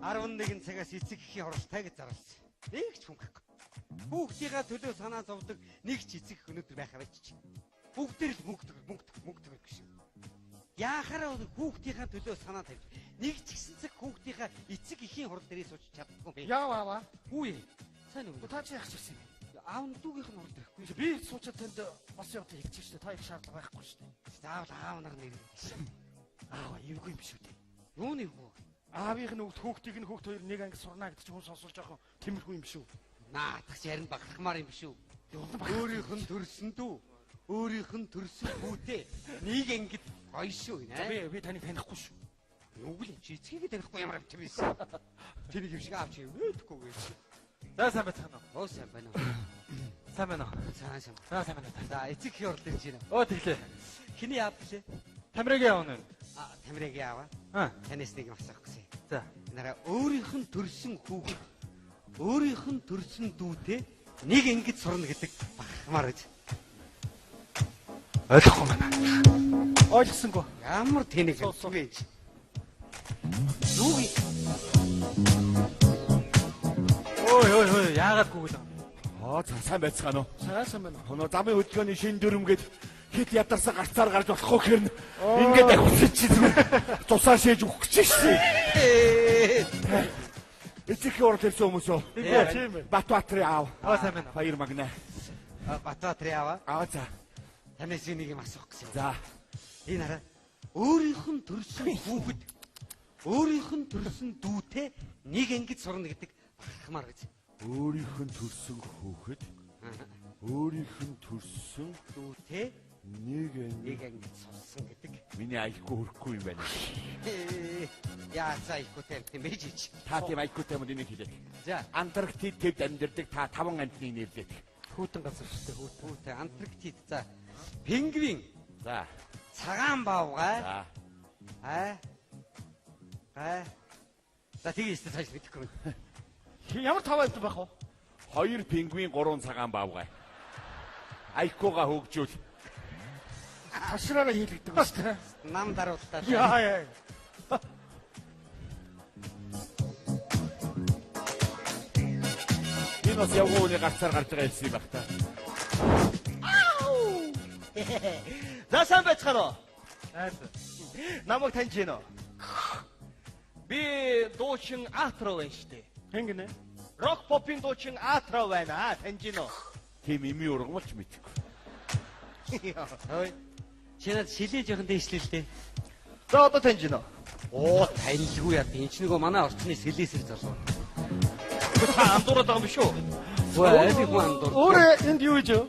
11 цагаас эцэг эхийн хуралтай гэж зарласан. Нэг ч хүн байхгүй. Хүүхдийнхаа төлөө санаа зовдөг нэг ч эцэг их өнөөдөр байх аваач. Бүгдээр л мөнгө төгрөг, мөнгө төгрөг, мөнгө төгрөг гэж. Яахаараа хүүхдийнхаа төлөө санаа тавьж нэг ч гэсэн цаг хүүхдийнхаа эцэг эхийн хурал дээрээ сууж чаддаггүй юм бэ? Яав аава. Үгүй ээ. Сайн уу? Та чи яах гэсэн юм бэ? Аав нь дүүгийнх нь хурал ирэхгүй. Би суучаад танд бас явдал хэлчих шүү дээ. Та их шаардлага байхгүй шүү дээ. Заавал аав нар нэр. Аава, эвгүй юм биш үү дээ. Юуны эвгүй? Аавынх нь хүүхдийг нь хүүхд хоёр нэг анги сурна гэдэг чинь хүн сонсвол жоохон тэмэрхүү юм биш үү? Наадах чи харин баглахмаар юм биш үү? Өөрийнх нь төрсөн дүү, өөрийнх нь төрсөн хүүтэй нэг ангид гоё шүү нэ. Би таныг танихгүй шүү. Юу л чи эцгийг танихгүй ямар амт юм бэ? Тэнийг юм шиг аав чи мэдхгүй гэж. За сайн байцгаана уу? Оо сайн байна уу? Сайн байна уу? Сайн сайн. За сайн байна уу? За эцэг эхийн хурал ирж байна. Оо тэглээ. Хиний аав гэлээ? Тамирагийн аав нь. А Тамирагийн аав. Аа. Танаас нэг юм асуух гэсэн. За. Нараа өөрийнх нь төрсөн хүүхэд өөрийнх нь төрсөн дүүтэй нэг ангид сурна гэдэг бахархмаар гэж. Ойлгохгүй байна. Ойлгосонгүй. Ямар тэнэг юм бэ? Юу Ой ой ой яагаад гүгэл юм? Аа за сайн байцгаана уу? Сайн сайн байна. Хоноо замын хөдөлгөөний шин дүрмгээд хэд ядарсан гарцаар гарч болохгүй гэхэр нь ингээд ахиулсан чи зүгээр цусаа шээж өгөх гэж шээ. Эцэг эхийн урал ирсэн хүмүүс үү? Тийм ээ. Батбаатарын аав. Аа сайн байна. Баяр магнаа. Батбаатарын аав. Аа за. Танаас нэг юм асуух гэсэн. За. Энэ хараа өөрийнх нь төрсөн хүүхэд өөрийнх нь төрсөн дүүтэй нэг ангид сурна гэдэг бахархмаар гэж. Өөрийнх нь төрсөн хүүхэд өөрийнх нь төрсөн дүүтэй нэг ангид сурсан гэдэг. Миний аяхгүй хөрөхгүй юм байна. Яа за аяхгүй юм бэ жиж. Та тийм аяхгүй юм энийг хэлээд. За Антарктид төвд амьдардаг та 5 амьтныг нэрлээд. Хүүтэн газар шүү дээ хүүтэн. Хүүтэн Антарктид за пингвин. За цагаан баавгай. За. Аа. Гай. За тгий өстө цааш мэдэхгүй юм. Ямар 5 амьтан байх вэ? 2 пингвин 3 цагаан баавгай. Аяхгүйгаа хөгжүүл. Ташраараа хийлэгдэг ба шүү дээ. Нам даруултаа. Яа яа. Энэ бас явгууны гарцаар гарч байгаа юм байх та. За сайн байцгаана уу? Сайн. Намайг таньж байна уу? Би дуучин Атро байна шүү дээ. Хэн гинэ? Рок попын дуучин Атро байна. Таньж байна уу? Тийм эми ургамалч мэдэхгүй. Ой. Чи надад шилээ жоохон дээшлээ л дээ. За одоо таньж байна уу? Оо танилгүй яа. Энэ ч нөгөө манай орчны сэлээсэр залуу. Та андуураад байгаа юм биш үү? Үгүй аль хүн андуур. Өөрөө энд юу хийж вэ?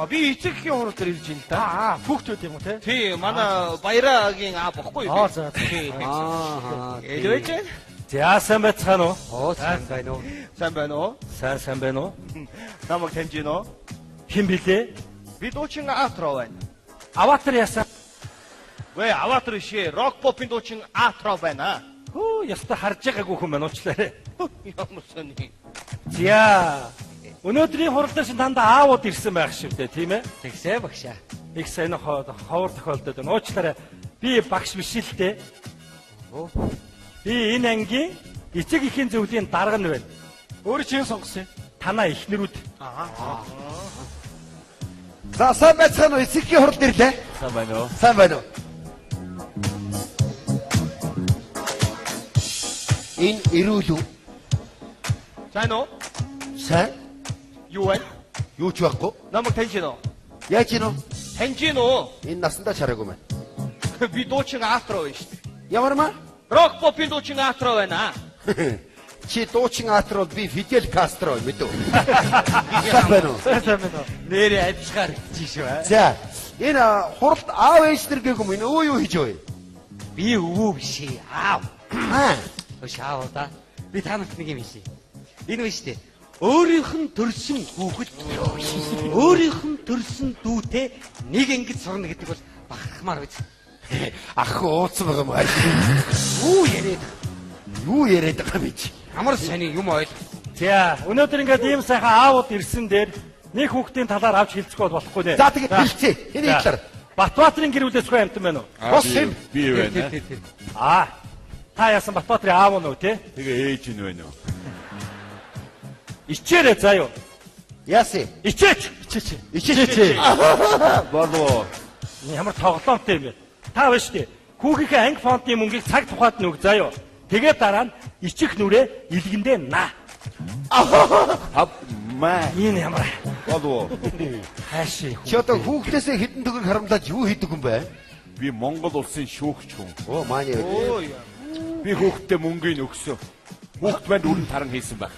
А би эцэг эхийн хурал дээр ирж байна л да. Аа хүүхдүүд юм уу те? Тий, манай Баярагийн аа бохгүй юу? Аа за. Тий. Аа. Эл байж байна? За сайн байцгаана уу? Оо сайн байна уу? Сайн байна уу? Сайн сайн байна уу? Намайг таньж байна уу? Хэн блэ? Би дуучин Атро байна. Аватар яасан? Вэ, аватар биш ээ. Рок попын дуучин Атро байна. Хөө, яста харж байгаагүй хүн байна уучлаарай. Ямар сони. За. Өнөөдрийн хурал дээр чинь дандаа аавууд ирсэн байх шиг дээ, тийм ээ? Тэгсээ багшаа. Их сайн ховор тохиолдод байна. Уучлаарай. Би багш биш л дээ. Оо. Би энэ ангийн эцэг эхийн зөвлөлийн дарга нь байна. Өөрөө чинь сонгосон юм. Танаа эхнэрүүд. Аа. За сайн байцгаана уу? Эцэг эхийн хурал ирлээ. Сайн байна уу? Сайн байна уу? Энэ эрүүл үү? Сайн уу? Сайн. Юу вэ? Юу ч байхгүй. Намайг таньж байна уу? Яаж юм уу? Таньж байна уу? Энэ насандаа чараагүй маань. Би дуучин Атро байна шүү дээ. Ямар маа? Рок попын дуучин Атро байна. Чи дуучин Атро бол би Фидель Кастро мэдв. Сайн байна уу? Сайн байна уу? Нэрээ адилгаар чи шүү. За энэ хуралд аав ээж нар гээгүй юм. Энэ өө юу хийж вэ? Би өвөө биш ээ. Аав. Аа. Хөш аав да. Би та нарт нэг юм хэлье. Энэ биш үү? Өөрийнх нь төрсөн хүүхэд өөрийнх нь төрсөн дүүтэй нэг ангид сурна гэдэг бол бахархмаар биз. Ах ууцсан байгаа юм аа. Юу яриад Юу яриад байгаа юм бэ чи? Ямар сони юм ойл. За, өнөөдөр ингээд ийм сайхан аавууд ирсэн дээр нэг хүүхдийн талаар авч хэлцэхгүй бол болохгүй нэ. За тэгээд хэлцээ. Хэний талаар? Батбаатарын гэр бүлээс хөө амтан байна уу? Бос юм. Би байна. Аа. Та яасан Батбаатрын аав нь уу те? Тэгээ ээж нь байна уу? Ичээрээ заа юу. Яасан? Ичээч. Ичээч. Ичээч. Болов. Ямар тоглоомтой юм бэ? Та байна шүү дээ. Хүүгийнхээ анги фондын мөнгийг цаг тухайд нүг заа юу. Тэгээ дараа нь ичих нүрээ илгэндээ наа. Хав маа. Энэ ямар Болов. хайшаа Чи одоо хүүхдээсээ хэдэн төгрөг харамлаад юу хийдэг юм бэ? Би Монгол улсын шүүгч хүн. Оо мааны. Би хүүхдтэй мөнгийг өгсөн. Хүүхд маань дүүрэн таран хийсэн байх.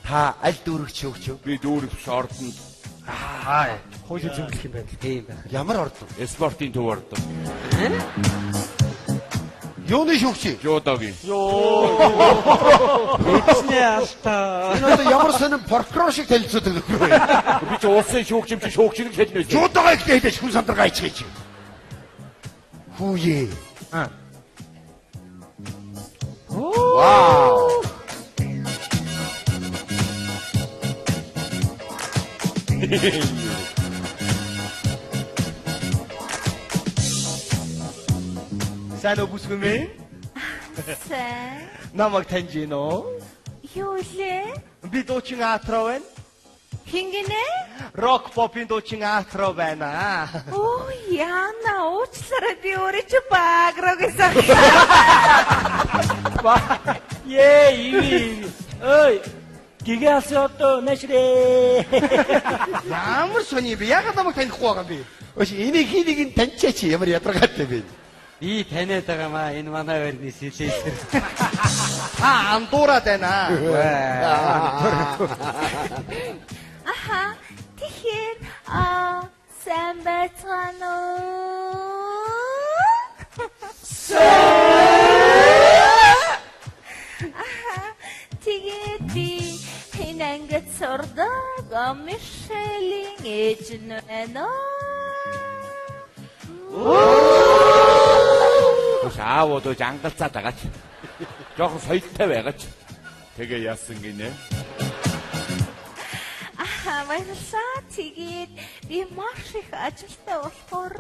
Та аль дүүрэг шүүгч вэ? Би дүүрэг биш ордонд Аа, хуулийн зөвлөх юм байна. Тийм байх. Ямар ордон? спортын төв ордон. Юуны шүүгч? Жудогийн. Эцнээ алтаа. Энэ одоо ямар сонин прокурор шиг танилцуулдаг нөхөр вэ? Би чи улсын шүүгч юм чи шүүгч нэг хэлнэ. Жудоогоо ихтэй хэлээч хүн сандаргаа ичгээч. Хүүе. Аа. Вау. Сайн уу бүсгүй мэн? Сайн. Намайг таньж гин үү? Юу лээ? Би дуучин Атро байна. Хин гинэ? Рок попын дуучин Атро байна. Оо яна уучлаарай би өөрөө чи багро гэсэн. Е, иви. Ой. Гигээс одоо нэшрээ. Ямар сони юм бэ? Яагаад намайг танихгүй байгаа юм бэ? Өш энийг хин нэг нь таньчаач ямар ядаргаатай бэ? Би таниад байгаа маа энэ манай байрны сэлээсэр. Та андуураад байна. Аха. Тэгэхээр аа сайн байцгаана уу? Аха. Тэгээд би энэ ангид сурдаг Мишелийн ээж нь байна. Өш аавууд өж ангалцаад байгаач. Жохон соёлтой байгаач. Тэгээ яасан гинэ? Аха, баярлалаа. Тэгээд би маш их ажилтай болохоор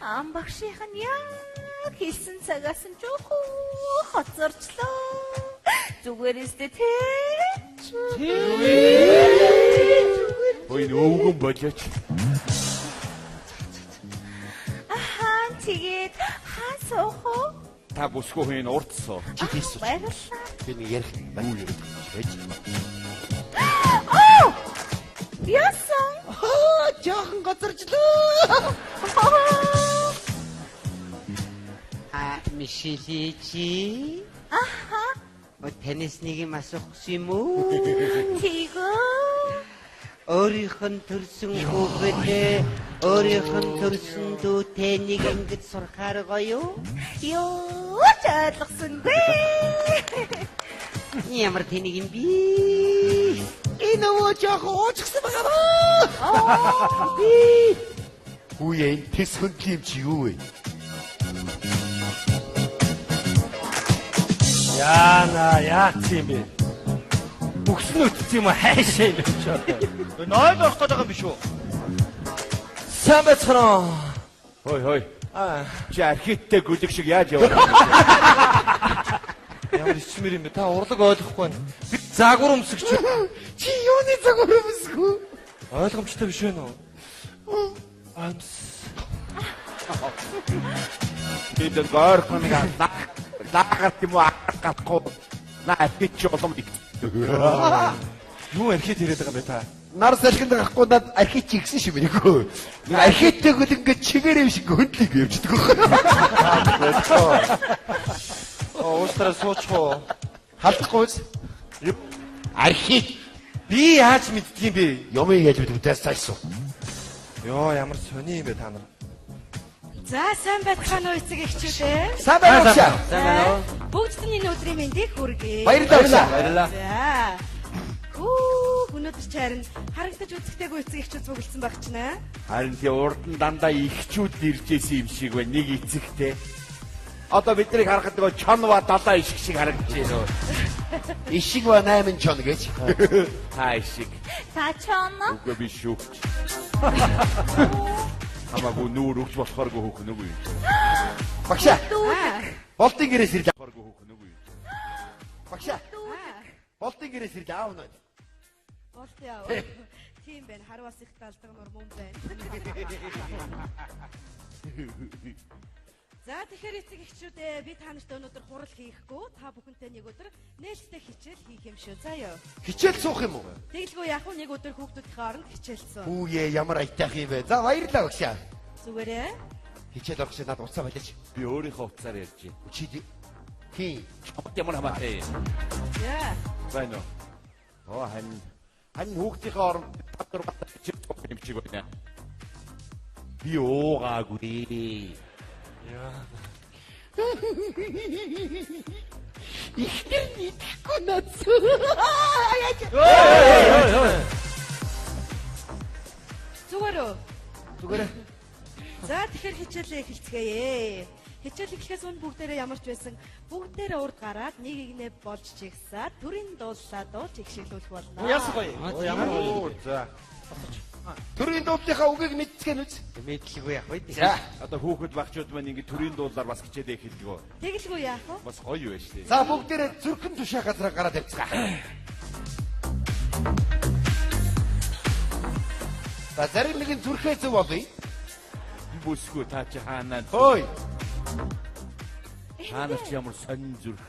ам багшийнх нь яг хэлсэн цагаас нь жоохон хоцорчлоо. Зүгээр өстэй тий. Ой өвгөн болооч. Аха, тэгээд хаа суух уу? Та бүсгүй хүн урдсуу. Чи тийс. Баярлалаа. Би нэг ярих юу яриад байж. Оо! Яасан? Аа, жоохон гоцорчлоо. А Мишели чи. Аха, О танаас нэг юм асуух гэсэн юм уу? тэгөө. Өөрийнх нь төрсөн хүүхэдээ өөрийнх нь төрсөн дүүтэй нэг ингэж сурахаар гоё юу? Юу ч ойлгосонгүй. Ямар тэнийг юм би? Энэ өвөө жоохон уучсан байгаа баа. Хүүе энэ тэс хөндлийн юм чи юу вэ? Яана, яац юм бэ? Бүкс нь үтцсэн юм уу? Хайшаа юм чи одоо. Ноёд орох гээд байгаа юм биш үү? Сайн байцгаана уу? Хой хой. Аа, Чи архиттэй гүлэг шиг яаж яваа? ямар ичмэр юм бэ? Та урлаг ойлгохгүй байна. Би загвар өмсөгч. Чи юуны загвар өмсгөө? Ойлгомжтой биш вэ нөө? Амс. Бид гойрхон нэг лаагарт юм уу гарахгүй. На архит чи улам их. Юу архит яриад байгаа юм бэ та? Нар салхинд гарахгүй над архит чи гисэн шиг мэнийгөө. Нэг архиттэй гүл ингээд чигээр юм шиг хөндлөг явждаг. Оо, уучлаарай суучих уу? Халдахгүй үз. Архит Би яаж мэддэг юм бэ? юм яаж мэдв дээс цаашсан. Йоо, ямар сони юм бэ та нар? За сайн байцгаана уу эцэг эхчүүдээ. Сайн байна уу? Сайн байна уу? Бүгдд нь энэ өдрийн мэндийг хүргэе. Баярлалаа. Баярлалаа. За. Хүү өнөөдөр чи харин харагдаж үзэхтэйгүй эцэг эхчүүд цуглдсан баг ч нэ. Харин тий урд нь дандаа ихчүүд ирж исэн юм шиг байна. Нэг эцэгтэй. Одоо биднийг харахад нөгөө чонва далаа ишг шиг харагдаж байна. Ишиг ба 8 чон гэж. Та ишиг. Та чонно? Үгүй би шүүгч. Хамаагүй нүүр өгч болохооргүй хөөхнөгүй юм. Багшаа. Болдын гэрээс ирлээ. Болохооргүй хөөхнөгүй юм. Багшаа. Болдын гэрээс ирж аав нь. Болт яав. Тийм байна. Харуас их далдаг нур мөн байна. За тэгэхээр эцэг эхчүүд ээ би та нарт өнөөдөр хурал хийхгүй та бүхэнтэй нэг өдөр нээлттэй хичээл хийх юм шүү. За ёо. Хичээл суух юм уу? Тэгэлгүй яах вэ? Нэг өдөр хүүхдүүдийнхээ оронд хичээл суу. Хүүе ямар аятайх юм бэ? За баярлалаа багшаа. Зүгээрээ. Хичээл орох шиг надад уцаа балиач. Би өөрийнхөө утсаар ярьж байна. Чи хин Ямар хамаатай. За. Байна уу? Оо хань хань хүүхдийнхээ оронд татвар хичээл суух юм шиг байна. Би уугаагүй. Яа. Ихнэр нийтэхгүй наац. Зүгээр үү? Зүгээрээ. За тэгэхээр хичээлээ эхэлцгээе. Хичээл эхлэхээс өмнө бүгдээрээ ямар ч байсан бүгдээрээ урд гараад нэг игнэ болж чигсаад төрийн дууллаа дуулж ихшиглүүлэх болно. Яасан гоё. Ямар гоё. За. Төрийн дуудлынхаа үгийг мэдцгэн үз. Мэдлгүй яах вэ? За. Одоо хүүхэд багчууд маань ингэ төрийн дуулаар бас хичээлээ эхэлдэг үү? Тэгэлгүй яах вэ? Бас гоё юу шүү дээ. За бүгдээрээ зүрхэн тушаа газраа гараад явцгаа. За зарим нэгэн зүрхээ зөв болъё. Би бүсгүй та чи хаанаа? Хөөй. Хаанаа чи ямар сонин зүрх.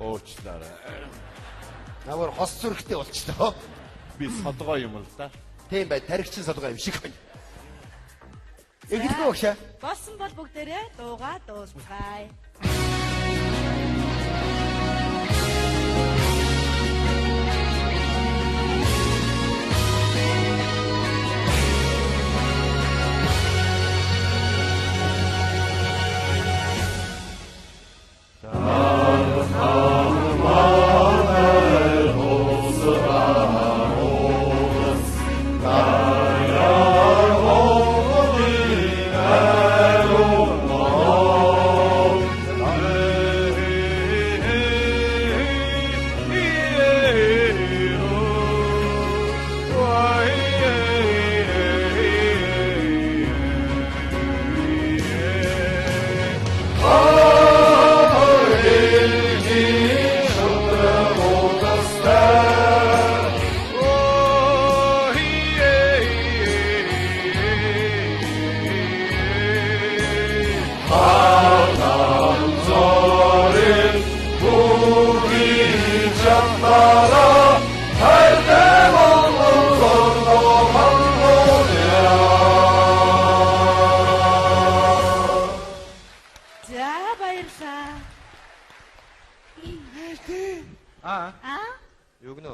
Уучлаарай. Намар хос зүрхтэй болчлоо. Би содгоо юм л да. Тийм бай, таригчин содгоо юм шиг байна. Эхлэхгүй багшаа. Болсон бол бүгдээрээ дуугаа дуулцгаая. За баярлаа. Аа. Аа? Юу гэнэ?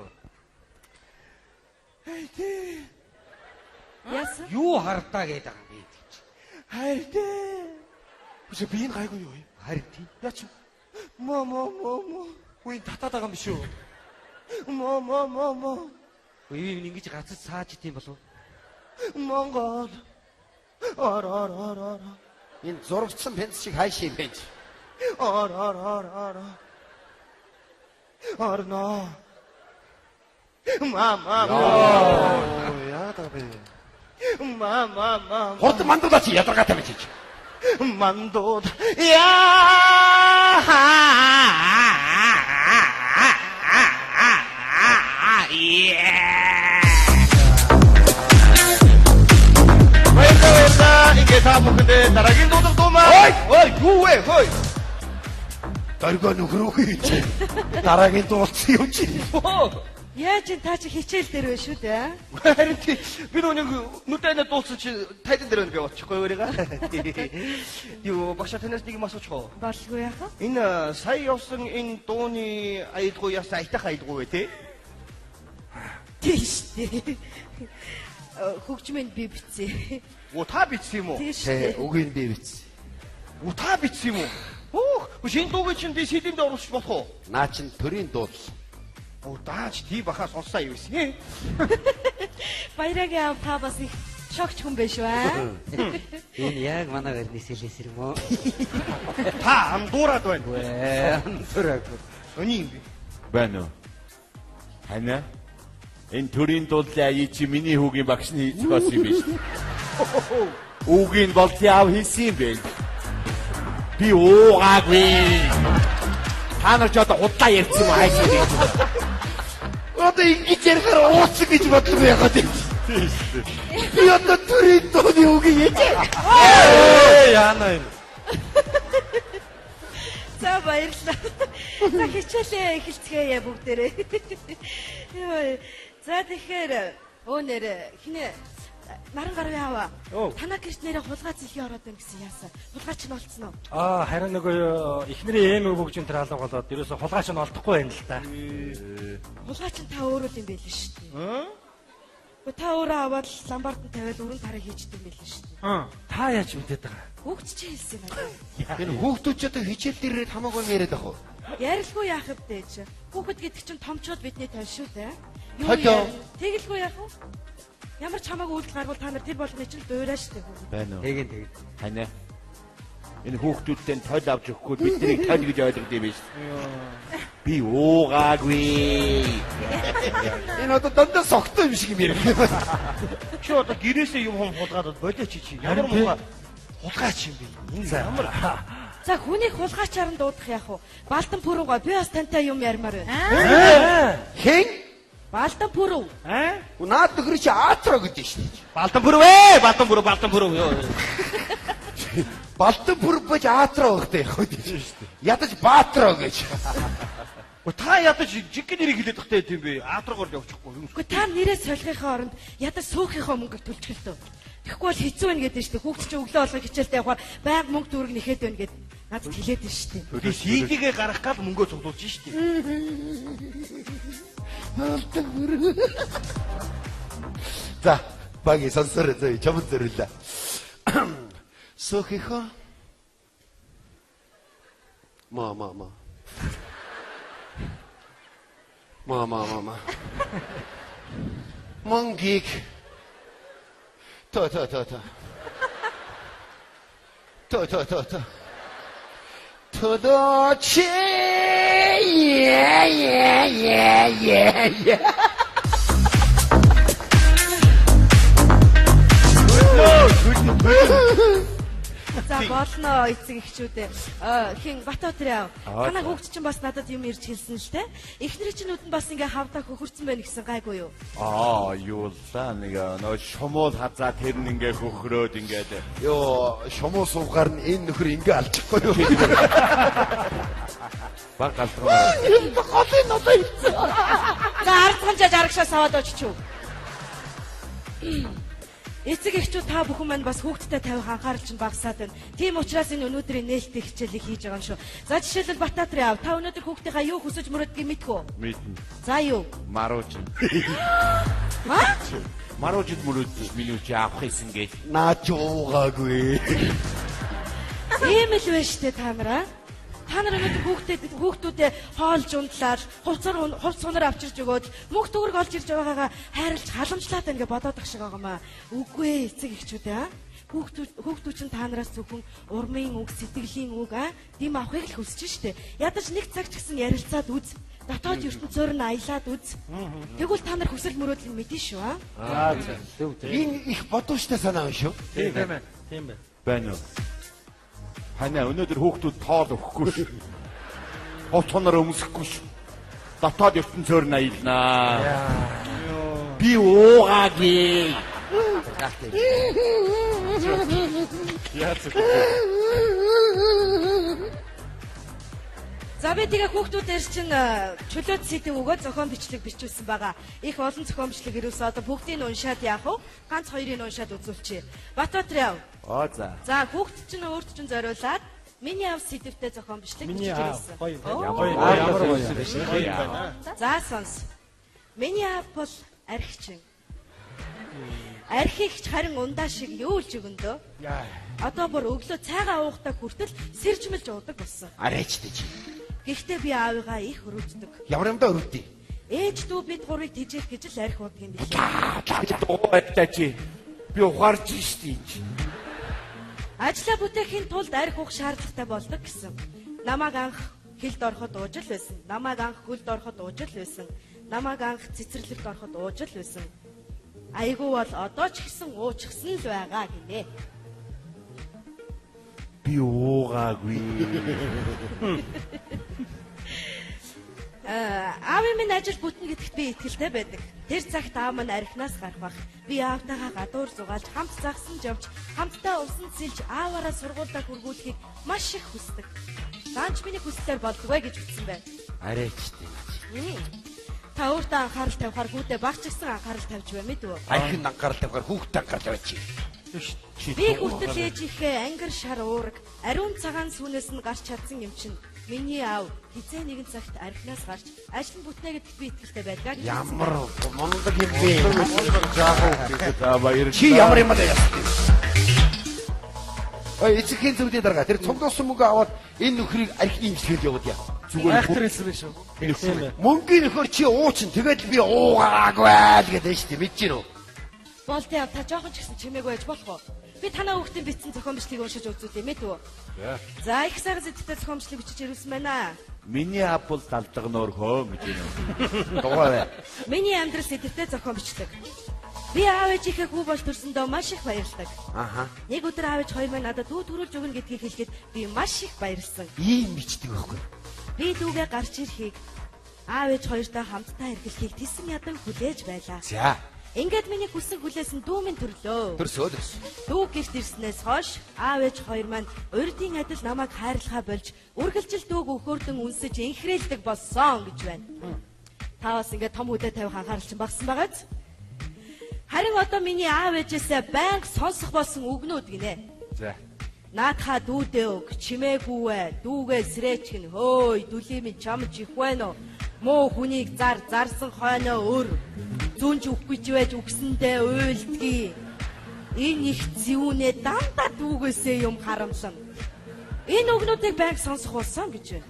Яасан? Юу хардаа гэдэг байгаа юм бэ гэж. Хайртай. Үгүй би энэ гайгүй юу юм? Харин тийм. Яач? Мо мо мо мо. Үгүй энэ татаад байгаа юм биш үү? Мо мо мо мо. Үгүй юм ингэж гацаж сааж идэм болов. Монгол. Ор ор ор ор. Энэ зурагдсан пенс шиг хайш юм байж. Ор ор ор ор. Орно. Ма ма ма. Яагаад байгаа бэ? Ма ма ма. Хурдан мандуулаач ядаргаатай байж. Мандууд. Яа. Баярлалаа баярлалаа. Ингээ та бүхэндээ дараагийн дуудлага дуумаа. Ой! Ой, юу вэ? Хой. Дөргөө нөхрөө хийж. Дараагийн дуулсан юм чи. Яаж энэ та чи хичээл дээр байна шүү дээ. Харин тий би нөгөө нэг нүдэнэ дуулсан чи тайзан дээр байна гэж бодчихгүй өөрийгөө. Юу багшаа танаас нэг юм асуучих уу? Болгүй яах вэ? Энэ сая явсан энэ дууны аялгуу яасан аятайх аялгуу вэ те? Тийм шүү дээ. Хөгжмөнд би бичсэн. Оо та бичсэн юм уу? Тийм шүү Тэ дээ. үгийг би бичсэн. Оо та бичсэн юм уу? Хөөх, шинэ дууг чинь би CD-нд оруулах болох уу? Наа чин төрийн дуулал. Оо дааж тий баха сонсоо юу гэсэн. Баярагийн аав та бас их шогч хүн байж ба. Энэ яг манай байрны сэлээс юм уу? Та андуураад байна. Вэ, андуураагүй. Өний юм бэ? Байна уу? Хана? Энэ төрийн дуулын аяа чи миний хүүгийн багш нь зохиосон юм биш. Үгийг болтын аав хийсэн юм бэ? Би уугаагүй. Та нар ч одоо худлаа ярьсан юм хайшаа гэж. Одоо ингэж ярихаар ууцсан гэж бодлоо яагаад юм. Тийм шүү дээ. Би одоо төрийн дууны үг яаж. Ээ яана юм. За баярлалаа. За хичээлээ эхэлцгээе бүгдээрээ. Йой. За тэгэхээр өө нэр хинэ наран гарав яава. Танаа гэрт нэрээ хулгай зэлхий ороод байна гэсэн яасан. Хулгай чинь олцсон уу? Аа харин нөгөө эхнэрийн эм өвөг чинь тэр алга болоод ерөөсө хулгай чинь олдохгүй байна л да. Хулгай чинь та өөрөө л юм байл шүү дээ. Гэхдээ та өөрөө аваад ламбард нь тавиад өрөн тараа хийждэг юм байл шүү дээ. Та яаж мэдээд байгаа? Хүүхд чи хэлсэн юм аа. Энэ хүүхдүүд ч одоо хичээл дээр ирээд хамаагүй юм яриад байх уу? Ярилгүй яах вэ чи? Хүүхэд гэдэг чинь томчууд бидний тань шүү дээ. Юу Толио. Тэгэлгүй яах вэ? Ямар ч хамаагүй үйлдэл гаргуул та нар тэр болгоны чинь дуурай шүү дээ хүүхэд. Байна уу? Тэгин тэгин. Ханаа. Энэ хүүхдүүдтэй тойл авч өгөхгүй бидний тойл гэж ойлгод юм биш. Би уугаагүй. Энэ одоо дандаа согтуу юм шиг юм ярих. Чи одоо гэрээсээ юм хум хулгаад болооч чи. Ямар муухай хулгайч юм бэ? Энэ ямар За хүнийг хулгайчаар нь дуудах яах вэ? Балдан пүрүүгөө би бас тантай юм ярмаар байна. Хэн? Балдан пүрүү. Аа? Наад нөхөр чи аатро гэдэг шүү дээ. Балдан пүрүү ээ, балдан пүрүү, балдан пүрүү. Йоо. Балдан пүрүү бож аатро өгтэй явах гэдэг шүү дээ. Ядаж баатро гэж. Өө та ядаж жинхэнэ нэрийг хэлээд тахтай юм бэ? Аатрогоор явчихгүй. Гэхдээ та нэрээ солихынхоо оронд ядаж сөөхийнхөө мөнгөийг төлчихөл төө. Тэгэхгүй бол хэцүү байна гэдэг шүү дээ. Хүүхд чинь өглөө болгон хичээлдээ явахаар байнга мөнгө төгрөг нэхэд байна гэд надад хэлээд байна шүү дээ. Би CD-гээ гаргах гал мөнгөө цуглуулж шүү дээ. Балдан пүрүү. За, багийн сонсороо зөө чамд зориулаа. Сөөхийнхөө ма ма ма. Ма ма ма ма. Мөнгийг то то то то. То то то то. Төлөөч е е е е е. За болно эцэг эхчүүдээ. Хин Батбаатар яав. Танаа хүүхд чинь бас надад юм ирж хэлсэн л те. Эхнэрийн чинь нүд нь бас ингээ хавдаа хөхөрцөн байна гэсэн гайгүй юу? Аа, юу л да нэг нөө шумуул хазаа тэр нь ингээ хөхрөөд ингээд Йоо, шумуу суугаар нь энэ нөхөр ингээ алчихгүй юу? баг галзуунаар. Энэ голын нодоо ирсэн. За ардхан жаж арагшаа саваад очиж юу. Эцэг эхчүүд та бүхэн маань бас хүүхдтэй тавих анхаарал чинь багасаад байна. Тийм учраас энэ өнөөдрийн нээлттэй хичээлийг хийж байгаа юм шүү. За жишээлбэл Батбаатар яав. Та өнөөдөр хүүхдийнхаа юу хүсэж мөрөөдгийг мэдэх үү? Мэднэ. За юу? Марууч. Ха? Маруучд мөрөөдсөн миний үчи авах хийсэн гэж. Наа ч уугаагүй. Ийм л байна штэ та нараа. Та нар өнөөдөр хүүхдүүдэд хоолж унтлаад, хувц сунар авчирч өгөөд, мөнгө төгрөг олж ирж байгаагаа хайрлж халамжлаад байна гэж бодоод ах шиг байгаамаа. Үгүй ээ, эцэг эхчүүд аа. Хүүхдүүд чинь та нараас зөвхөн урмын үг, сэтгэлийн үг аа, дэм авахыг л хүсэж штэ. Ядаж нэг цаг ч гэсэн ярилцаад үз. Дотоод ертөнцөөр нь аялаад үз. Тэгвэл та нар хүсэл мөрөөдөл нь мэднэ шүү аа. Аа зөв зөв. Энэ их бодууштай санаа байна шүү. Тийм байна. Тийм байна. Байна уу? Ханаа өнөөдөр хүүхдүүд тоол өгөхгүй шүү. Хувцсанаар өмсөхгүй шүү. Дотоод ертөнцөөр нь аялнаа. Би уугаагүй. Яаж вэ? За би тэгээ хүүхдүүдээр чинь чөлөөт сэдэв өгөө зохион бичлэг бичүүлсэн байгаа. Их олон зохион бичлэг ирүүлсэн. Одоо бүгдийг нь уншаад яах вэ? Ганц хоёрыг нь уншаад үзүүлчихье. Батбаатар яав. Оо за. За хүүхд чинь өөрт чинь зориулаад миний аав сэдэвтэй зохион бичлэг Миний бичиж аав ирсэн. гоё Оо. гоё ямар гоё юм байна. За сонс. Миний аав бол архичин. Архигч харин ундаа шиг юу л жигөндөө. Одоо бүр өглөө цайгаа уухтаа хүртэл сэржмэлж уудаг болсон. Арайчтай чи. Гэхдээ би аавыгаа их хөрөвддөг. Ямар юмдаа өрөвдөө. Ээж дүү бид гурыг тэжээх гэж л арх уудаг юм билээ. Уугаатай чи. Би ухаарч штий чи. Ажлаа бүтээхийн тулд арх уух шаардлагатай болдог гэсэн. Намайг анх хилд ороход ууж л байсан. Намайг анх гүлд ороход ууж л байсан. Намайг анх цэцэрлэгт ороход ууж л байсан. Айгүй бол одоо ч гэсэн уучихсан л байгаа гинэ. Би уугаагүй. Аавын минь ажил бүтнэ гэдэгт би итгэлтэй байдаг. Тэр цагт аав минь архинаас гарах бах. Би аавтайгаа гадуур зугаалж, хамт загсан жавж, хамтдаа усан сэлж ааваараа сургуулаа хүргүүлэхийг маш их хүсдэг. Даанч миний хүслээр болдгоо гэж үтсэн байна. Арайч тийм. Та өөртөө анхаарал тавихаар хүүхдээ багч гэсэн анхаарал тавьж бай мэдв үү? Архинд анхаарал тавихаар хүүхдээ анхаарал тавиач. Би хүртэл ээжийнхээ ангир шар уураг, ариун цагаан сүүнээс нь гарч чадсан юм чинь. Миний аав хизээ нэгэн цагт архинаас гарч ажил нь бүтнэ гэдэгт би итгэлтэй байдгаа гэж. Ямар мундаг юм бэ? За баярлалаа. Чи ямар юм бэ? Ой, эцэгхийн зүгний дарга тэр цуглуулсан мөнгө аваад энэ нөхрийг архины имчилгээнд явуулъя. Зүгээр Айхтар хэлсэн байх шүү. Мөнгөний нөхөр чи уучин тэгээд би уугаагүй л гэдэг шүү дээ. Мэдэж гин үү? Болтын аав та жоохон ч гэсэн чимээгүй байж болох уу? Би танаа хүүхдийн бичсэн зохион бичлэгийг уншиж үзүүлье мэдв үү? За их сайхан зэдэгтэй зохион бичлэг бичиж ирүүлсэн байна. Миний аав бол далдаг нөөрхөө гэж юм. Дугуй бай. Миний амьдрал сэдвтэй зохион бичлэг. Би аав ээжийнхээ хүү бол төрсөндөө маш их баярлдаг. Аха. Нэг өдөр аав ээж хоёр маань надад дүү төрүүлж өгнө гэдгийг хэлэхэд би маш их баярлсан. Ийм бичдэг байхгүй. Би дүүгээ гарч ирэхийг аав ээж хоёртой хамтдаа эргэлхийг тэсэн ядан хүлээж байлаа. За. Ингээд миний хүссэн хүлээсэн дүү минь төрлөө. Төрсөө төрс. Дүү гэрт ирснээс хойш аав ээж хоёр маань урдын адил намайг хайрлахаа болж үргэлжил дүүг өхөөрдөн үнсэж инхрээлдэг болсон гэж байна. Та бас ингээд том үдэ тавих анхаарал чинь багсан байгааз. Харин одоо миний аав ээжээсээ байнга сонсох болсон үгнүүд гинэ. За. Наадхаа дүүдээ өг, чимээгүүвэ, дүүгээ срэчгэн, хөөй, дүлий минь чамж их байна уу? Муу хүнийг зар, зарсан хойноо өр, зүүнж өгөх гэж байж үгсэндээ уйлдгийг. Энэ их зүүнээ дандаа дүүгээсээ юм харамлан. Энэ үгнүүдийг байнга сонсох болсон гэж байна.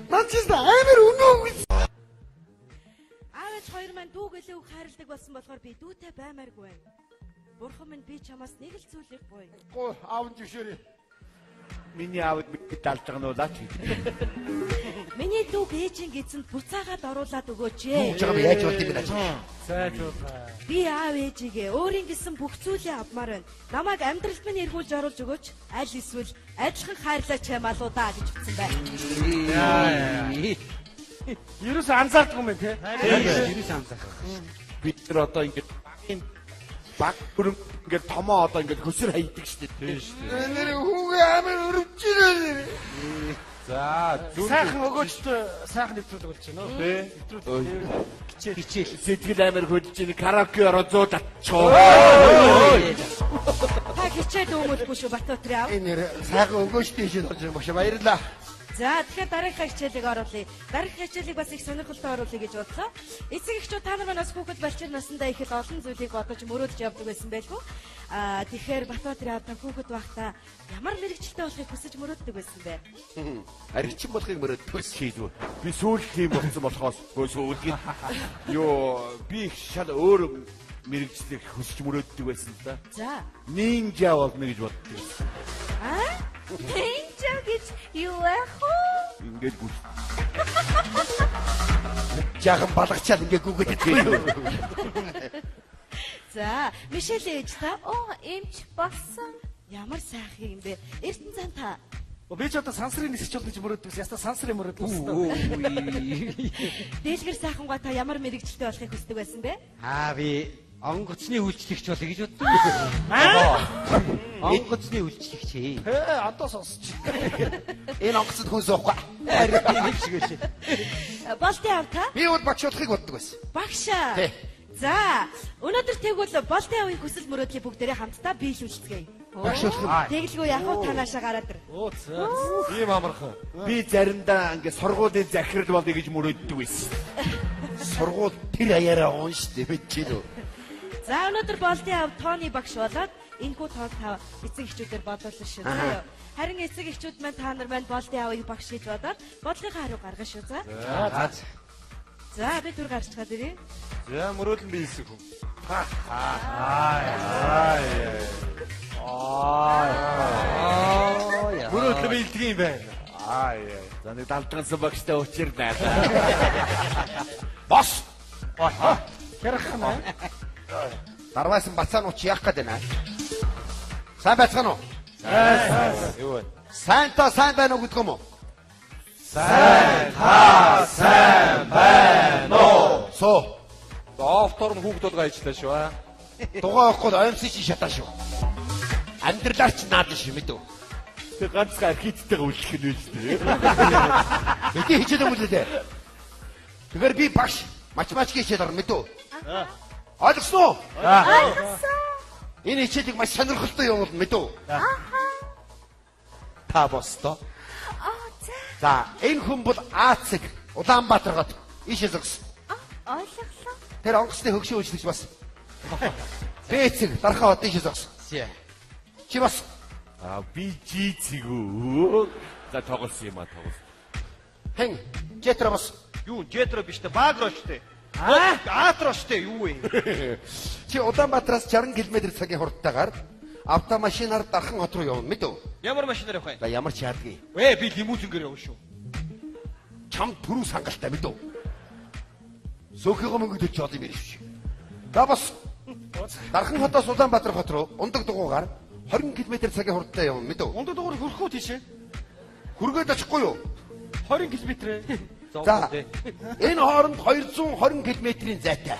Наад чинь амар өнөө үг. Аав ээж хоёр маань дүүг илүү их хайрладаг болсон болохоор би дүүтэй баймааргүй байна. Бурхан минь би чамаас нэг л зүйлийг буй. Гоо аав нь зөвшөөрэй. Миний аав би далдаг нуулаач гэж. Миний дүүг ээжийн гидсэнд буцаагаад оруулаад өгөөч ээ. Хүүж байгаа би яаж болд юм бэ наач? Сайжруулаа. Би аав ээжигээ өөрийн гэсэн бүх зүйлээ авмаар байна. Намайг амьдралд минь эргүүлж оруулж өгөөч. Аль эсвэл адилхан хайрлаач юм алуу даа гэж утсан байна. Ерөөсөө анзаардгүй юм те. Ерөөс анзаарах. Бид нар одоо ингээд багийн баг бүрэн ингээд томоо одоо ингээд хөсөр хайдаг шүү дээ. Тийм шүү дээ. Нэр хүүгээ амар өрөвч ирээ. За зүр Сайхан өгөөчтэй сайхан нэвтрүүлэг болж байна уу? Тэ. Нэвтрүүлэг. Хичээл. Сэтгэл амар хөдөлж ийн караоке ороо зууд атчихоо. Та хичээл өмөлгүй шүү Батөтөр аав. Энэ нэр сайхан өгөөчтэй шин болж байгаа багш баярлаа. За тэгэхээр дараагийнхаа хичээлийг оруулъя. Дараагийнхаа хичээлийг бас их сонирхолтой оруулъя гэж бодлоо. Эцэг эхчүүд та нар манаас хүүхэд балчир насандаа их л олон зүйлийг бодож мөрөөдөж явдаг байсан байлгүй. Аа тэгэхээр Батбаатар аав та хүүхэд байхдаа ямар мэрэгчлээ болохыг хүсэж мөрөөддөг байсан бэ? Архичин болохыг мөрөөддөг байсан. Хийдвэ. Би сүүл тийм болсон болохоос гоо сүүлгийн ёо би их шал өөр мэрэгчлэг хүсэж мөрөөддөг байсан л да. За. Нинжа болно гэж боддог байсан. Аа? Нинжа гэж юу байх вэ? Ингээд гүр. Жаахан балгачаал ингээ гүгээд идэх. За, Мишель ээж та Оо, эмч болсон. ямар сайхан юм бэ? Эрдэнэ зан та Би ч одоо сансрын нисгч болно гэж мөрөөддөг. Яста сансрын мөрөөдөл болсон. Дэлгэр сайхангаа та ямар мэрэгчлээ болохыг хүсдэг байсан бэ? Аа би онгоцны үйлчлэгч болъё гэж боддог. Онгоцны үйлчлэгч ээ. Хээ, одоо сонсч. Энэ онгоцод хүн суухгүй. Тийм шиг байшээ. Болтын аав та Би бол багш болохыг боддог байсан. багшаа. Тий. За, өнөөдөр тэгвэл Болтын аавын хүсэл мөрөөдлийг бүгдээрээ хамтдаа биелүүлцгээе. Багш болох. Тэгэлгүй яг уу танаашаа гараад ир. Оо за. Тийм амархан. Би заримдаа ингээд сургуулийн захирал болъё гэж мөрөөддөг байсан. Сургууль тэр аяараа уун штэ мэдэж гин үү? За, өнөөдөр Болтын аав тооны багш болоод энэхүү тоог та эцэг эхчүүдээр бодуулна шүү. За юу. Харин эцэг эхчүүд маань та нар маань Болтын аавыг багш гэж бодоод бодлогын хариу гаргана шүү. За. За. За, би түр гарчгаад ирье. За мөрөөдөл биелсэн хүн. Мөрөөдөл биелдэг юм байна. Аа яа. За нэг далдгансан багштай учирнаа. Бос. Хэрхэн аа? Дарваасан бацаанууд чи яах гээд байна? Сайн байцгаана уу? Сайн. Юу вэ? Сайн та сайн байна уу гэдэг юм уу? Сайн та сайн байна. орно хүүхд болгоо ажиллаа шүү аа. Дугаа авахгүй оймсон чи шатаа шүү. Амьдралаар ч наад шүү мэдв. Тэг ганцхан архитекттэйгээ үлдэх нь үү дээ. Мэдээ хичээл өгүүлээ дээ. Тэгэхээр би багш математикийн хичээл орно мэдв. Ойлгосон уу? Ойлгосон. Энэ хичээлийг маш сонирхолтой явуулна мэдв. Та босдоо. Аа за. За энэ хүн бол А-цэг Улаанбаатар хот ийшээ зогс. Ойлголоо. Тэр онгоцны хөгшин үйлчлэгч бас. Б-цэг Дархан хот ийшээ зогс. Чи бас. Аа би G цэг үү. За тоглосон юм а тоглосон. Хэн? Жетро бас. Юу, жетро биш те, багро штэ. Аа, атро штэ юу вэ? Чи Улаанбаатараас 60 км цагийн хурдтайгаар автомашинаар Дархан хот руу явна мэдв. Ямар машинаар явах юм? За ямар ч яадгүй. Ээ, би лимузингээр явна шүү. Чамд түрүү сангалтай мэдв. Сөөхийгөө мөнгө төлж олон юм ярьж. За бас Дархан хотоос Улаанбаатар хот руу ундаг дугуугаар 20 км цагийн хурдтай явна мэдв. Ундаг дугуур хүрэх үү тийшээ? Хүргээд очихгүй юу? 20 км. За энэ хооронд 220 км-ийн зайтай.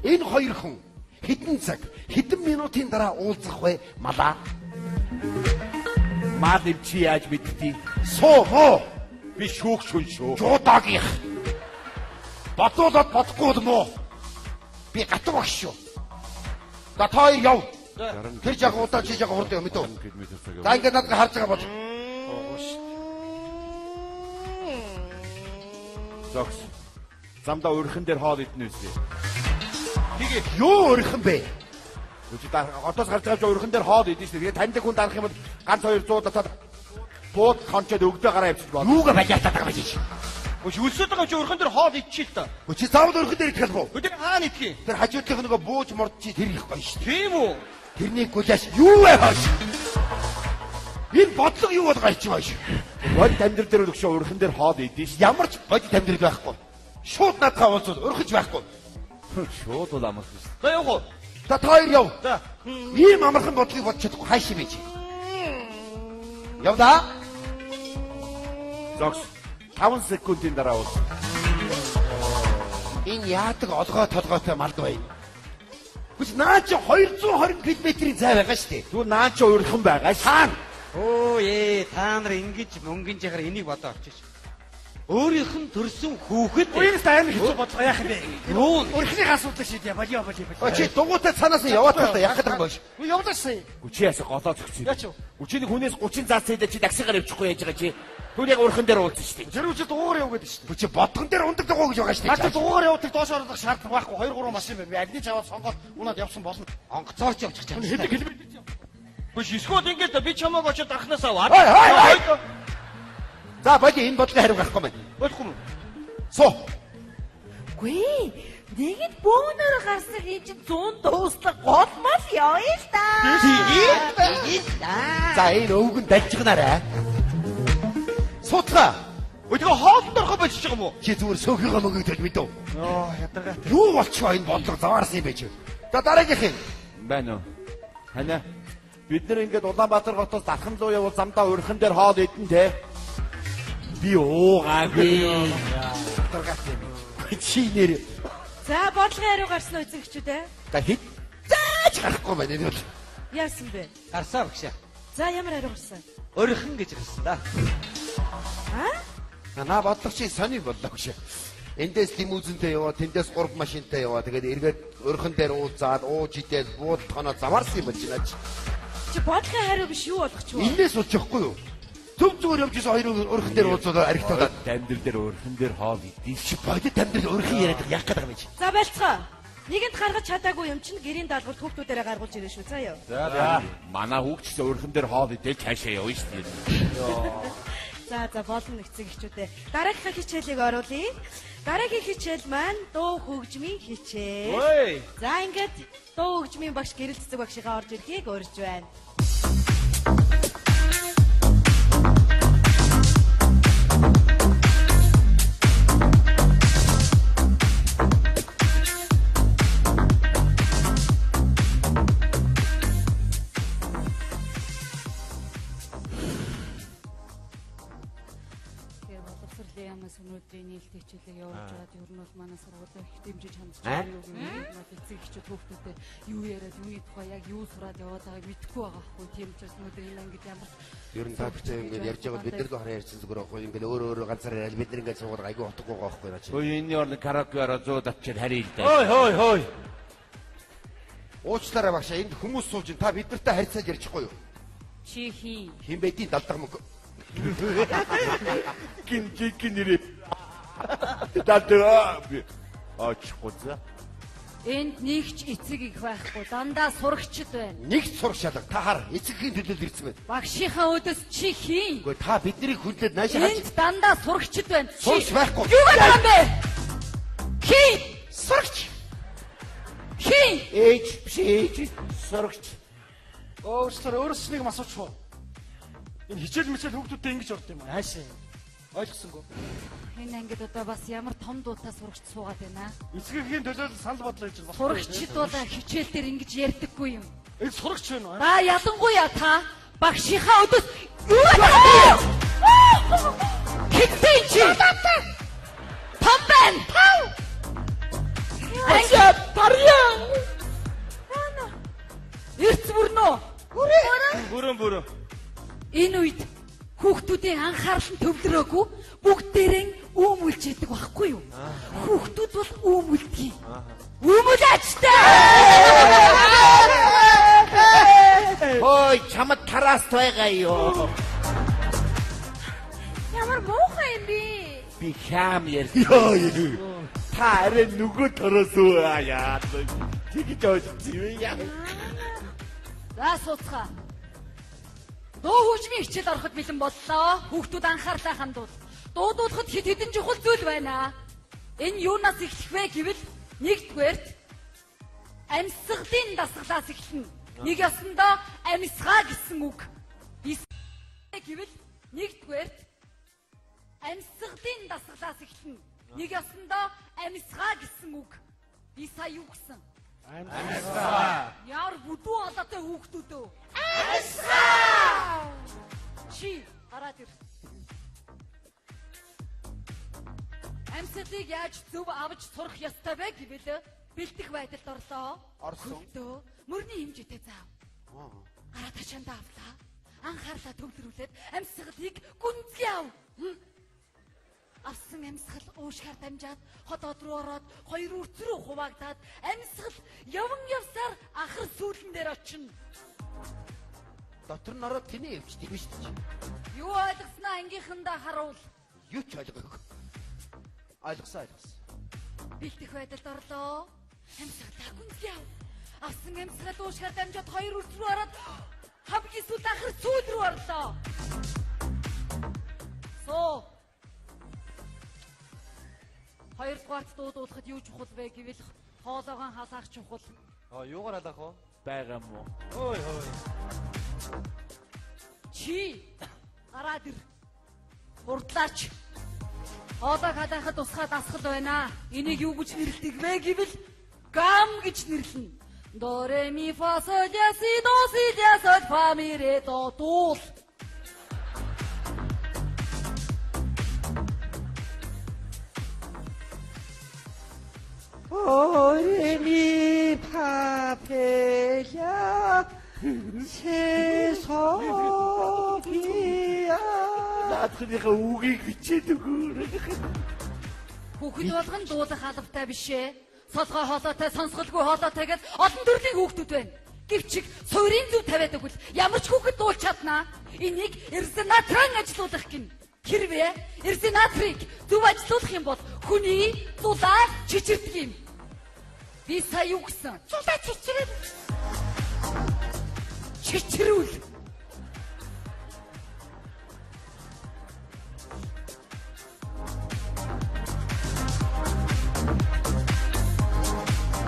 Энэ хоёр хүн хэдэн цаг, хэдэн минутын дараа уулзах вэ? Малаа. Мал юм чи яаж мэдтий? Суу муу. Би шүүх шүн шүү. Жуудаагийнх. Бодуулаад бодохгүй бол муу. Би гатуу багш шүү. За та хоёр яв. Тэр жаг удаа чи жаг хурд юм мэдв. За ингээд надад харж байгаа бол. Зогс. Замдаа урхан дээр хоол идэнэ үстэй. Тэгээ юу урхан бэ? Үгүй хотоос гарч байгаа чи урхан дээр хоол идэн шүү дээ. Тэгээ таньдаг хүн дарах юм бол ганц 200 татаад бууд хончоод өгдөө гараа явчих болно. Юугаа балиатаад байгаа юм чи? Үгүй өлсөд байгаа чи урхан дээр хоол идчихээ л та. Үгүй чи заавал урхан дээр идэх албаа. Үгүй тэр хаана идэх юм? Тэр хажуудлынх нөгөө бууж морд чи тэр их гоё шүү дээ. Тийм үү? Тэрний гулаш юу вэ хоош? Энэ бодлого юу болгоо чи хоош? Бодит амьдрал дээр өгшөө урхан дээр хоол идэн шүү. Ямар ч бодит амьдрал байхгүй. Шууд наадхаа уулзвал урхаж байхгүй. Шууд бол амархан шүү. За явах уу? За та хоёр яв. За. Ийм амархан бодлогыг бодож чадахгүй хайш юм чи. Явлаа. Зогс. 5 секундын дараа уулз. Энэ яадаг олгой толгойтой малд байна. Хүч наа чи 220 км-ийн зай байгаа шүү дээ. Тэгвэл наа чи урхан байгаа шаана. Өө та нар ингэж мөнгөн жахаар энийг бодоо авчиж. Өөрийнх нь төрсөн хүүхэд. Уянаас амар хэцүү бодлого яах юм бэ? Юу? Өрхний асуудал шийдье. Болио болио болио. Чи дугуйтай цаанаас нь яваад та яах гэдэг юм бэ? Үгүй явлаа сая. Үгүй чи яасан голоо зөгцсөн. Яач вэ? Үгүй чи нэг хүнээс 30 заас цэдэ чи таксигаар явчихгүй яаж байгаа чи. Түр яг урхан дээр уулзсан шүү дээ. Тэр үчи дугуугаар яв гэдэг шүү дээ. Үгүй чи бодгон дээр ундаг дугуй гэж байгаа шүү дээ. Надад дугуугаар явдаг доош оруулах шаардлага байхгүй. 2 3 машин байна. Би аль нэг аваад сонгоод унаад явсан болно. Онгоцоор ч явчих чам. Хэдэн километр яв. Үгүй эсвэл ингээд би чамааг очиод дархнаас аваад. За боли энэ бодлогын хариу гарахгүй байна. Болохгүй юм. Суу. Үгүй нэгэд бөөнөр гарсан юм чинь 100 дууслага голмол явъя л да. Тэгээд да. За энэ өвгөн дамжигнарай. Сууцгаа. Өдгөө хоолнд орохоо болчих юм уу? Чи зүгээр сөөхийгөө мөнгөг төлж мэдв. Йоо ядаргаатай. Юу болчихоо энэ бодлого заваарсан юм бэ чи? За дараагийнх юм. Байна уу? Ханаа. Бид нэр ингээд Улаанбаатар хотоос Дархан руу явал замдаа урхан дээр хоол идэн те. Би уугаагүй. Ядаргаатай юм. Чи нэр. За бодлогын хариу гарсан уу эзэн ээ? За хэд зааж гарахгүй байна энэ бол. Яасан бэ? Гарсаа багшаа. За ямар хариу гарсан? Орхон гэж гарсан да. Аа? Наа бодлого чи сони боллоо гэж. Эндээс лимузинтэй яваа, тэндээс 3 машинтай яваа. Тэгээд эргээд орхон дээр уулзаад, ууж идээд, буудалхоноо заваарсан юм болж байна чи. Чи бодлогын хариу биш юу болгоч вэ? Энээс болчихгүй юу? Төв зүгээр явж исэн хоёр орхон дээр уулзаад аригтаад. Амьдрал дээр орхон дээр хоол идэн чи. Бодит амьдрал орхон яриад яах гээд байгаа юм чи. За байлцгаа. Нэгэнд гаргаж чадаагүй юм чинь гэрийн даалгавар хүүхдүүдээрээ гаргуулж ирнэ шүү. За яа. За манай хүүхд ч гэсэн орхон дээр хоол идэл цаашаа явна шүү дээ. За за болно эцэг эхчүүдээ. Дараагийнхаа хичээлийг оруулъя. Дараагийн хичээл маань дуу хөгжмийн хичээл. За ингээд дуу хөгжмийн багш гэрэл цэцэг багшигаа орж ирэхийг урьж байна. яамаас өнөөдрийн нээлттэй хичээлийг явуулж байгаад ер нь бол манай сургуулиар их дэмжиж хандж байгаа юу гэвэл бол эцэг эхчүүд хүүхдүүдэд юу яриад юуны тухай яг юу сураад яваад байгааг мэдэхгүй байгаа хгүй. Тийм учраас өнөөдөр энэ ангид ямар Ер нь та бүхэн ингээд ярьж байгаад бид нар л хараа ярьсан зүгээр аахгүй ингээд өөр өөр ганцаар яриад бид нар ингээд суугаад айгүй утгагүй байгаа байхгүй наа чи. Өө энэ орны караоке ороо 100 татчихад харъя л да. Хой хой хой. Уучлаарай багшаа энд хүмүүс сууж ин та бид нартай харьцаад ярьчихгүй юу? Чи хин? Хин байдیں۔ Далдаг мөнгө. Гин гин нэрээ. Далдаг. Очихгүй за. Энд нэг ч эцэг их байхгүй. Дандаа сурагчд байна. Нэг ч сурагч алга. Та хар эцэгхийн төлөөлөл ирсэн байна. Багшийнхаа өдөөс чи хин? Үгүй та биднийг хүндлээд наашаа Энд дандаа сурагчд байна. Сурагч байхгүй. Юу гэдэг юм бэ? Хин? Сурагч. Хин? Ээж биш ээж сурагч. Өөрчлөр өөрөөс нэг юм асуучих уу? Энэ хичээл мичээл хүүхдүүдтэй ингэж орд юм аа. Хаашаа. Ойлгосонгүй. Энэ ангид одоо бас ямар том дуутай сурагч суугаад байна? Эцэгхийн төлөөлөл санал бодлоо хийж болох. Сурагчид бол хичээл дээр ингэж ярьдаггүй юм. Энэ сурагч байна уу? Та ялангуяа та багшийнхаа өдөөс юу гэдэг вэ? Хинтээ чи? Том байна. Тав. Анги парья. Эрц бүрнөө. Бүрэн бүрэн. Энэ үед хүүхдүүдийн анхаарал нь төвлөрөөгүй бүгдээрэн үүмүүлж идэг байхгүй юу? Хүүхдүүд бол үүмүүлдэг. Үүмүүлээчтэй. Хой чамд тараас байгаа юу? Ямар муухай юм бэ? Би хам ярьсан. Та арай нөгөө тороос үү яа. Тэгж ойлгосон юм яа. За сууцгаа. Дуу хөгжмийн хичээл ороход бэлэн боллоо. Хүүхдүүд анхаарлаа хандуул. Дуудуулахад хэд хэдэн чухал зүйл байна. Энэ юунаас эхлэх вэ гэвэл нэгдүгээрт амьсгалын дасгалаас эхэлнэ. Нэг ёсондоо амьсгаа гэсэн үг. Гэвэл нэгдүгээрт амьсгалын дасгалаас эхэлнэ. Нэг ёсондоо амьсгаа гэсэн үг. Би сая юу гэсэн? Амьсгаа. Ямар бүдүү олоотой хүүхдүүд өө. Амьсгаа. Чи гараад ир. Амьсгалыг яаж зөв авч сурах ёстой вэ гэвэл бэлдэх байдалд орлоо. Орсон. Хөлтөө мөрний хэмжээтэй заав. Гараа ташаандаа авлаа. Анхаарлаа төвлөрүүлээд амьсгалыг гүнзгий ав. Авсан амьсгал уушгаар дамжаад ходоод руу ороод хоёр үрц рүү хуваагдаад амьсгал яван явсаар ахар сүүлэн дээр очино. Дотор нь ороод тэний явчихдаг юм шүү дээ. Юу ойлгосноо ангийнхандаа харуул. Юу ч ойлгоогүй. Ойлгосон ойлгосон. Бэлдэх байдалд орлоо. Амьсгалаа гүнзгий ав. Авсан амьсгал уушгаар дамжаад хоёр үрц рүү ороод хамгийн сүүлд ахар сүүл рүү орлоо. Суу. Хоёрдугаарт дуудуулахад юу чухал вэ гэвэл хоолойгоо халаах чухал. А юугаар халаах вэ? Байгаа мó. Ой хой. Чи гараад ир. Хурдлаач. Хоолойг халаахад тусгай дасгал байна. Энийг юу гэж нэрлэдэг вэ гэвэл гам гэж нэрлэнэ. До ре ми фа соль ля си до си ля соль фа ми ре до дуул. 오레미 파페야 세소피아 Наадхныхаа үгийг бичээд өгөөрэй. Хүүхэд болгон дуулах албатай биш ээ. Солгой хоолойтой, сонсголгүй хоолойтой гэж олон төрлийн хүүхдүүд байна. Гэвч суурийн зөв тавиад өгвөл ямар ч хүүхэд дуулж чаднаа. Энийг резонаторын ажилуулах гин. Хэрвээ резонаторыг зөв ажилуулах юм бол хүний зулаа чичирдэг юм. Би сая юу гэсэн? Зулаа чичирэл. Чичрүүл.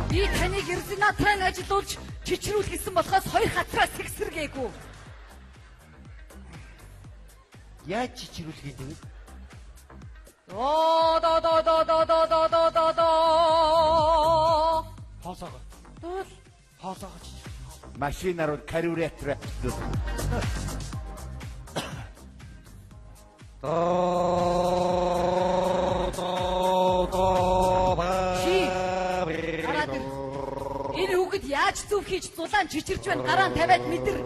Би таныг резонаторын ажилуулж чичрүүл гэсэн болохоос хоёр хатраас сэгсэргээгүй. Яаж чичрүүлэх юм бэ? До до до до до до до до до до. Хоолоогоо. Дуул. Хоолоогоо чичрүүл. Машинаар бол карбюратор авчихсан. До Яаж зөв хийж зулаан чичирч байна гараан тавиад мэдэр.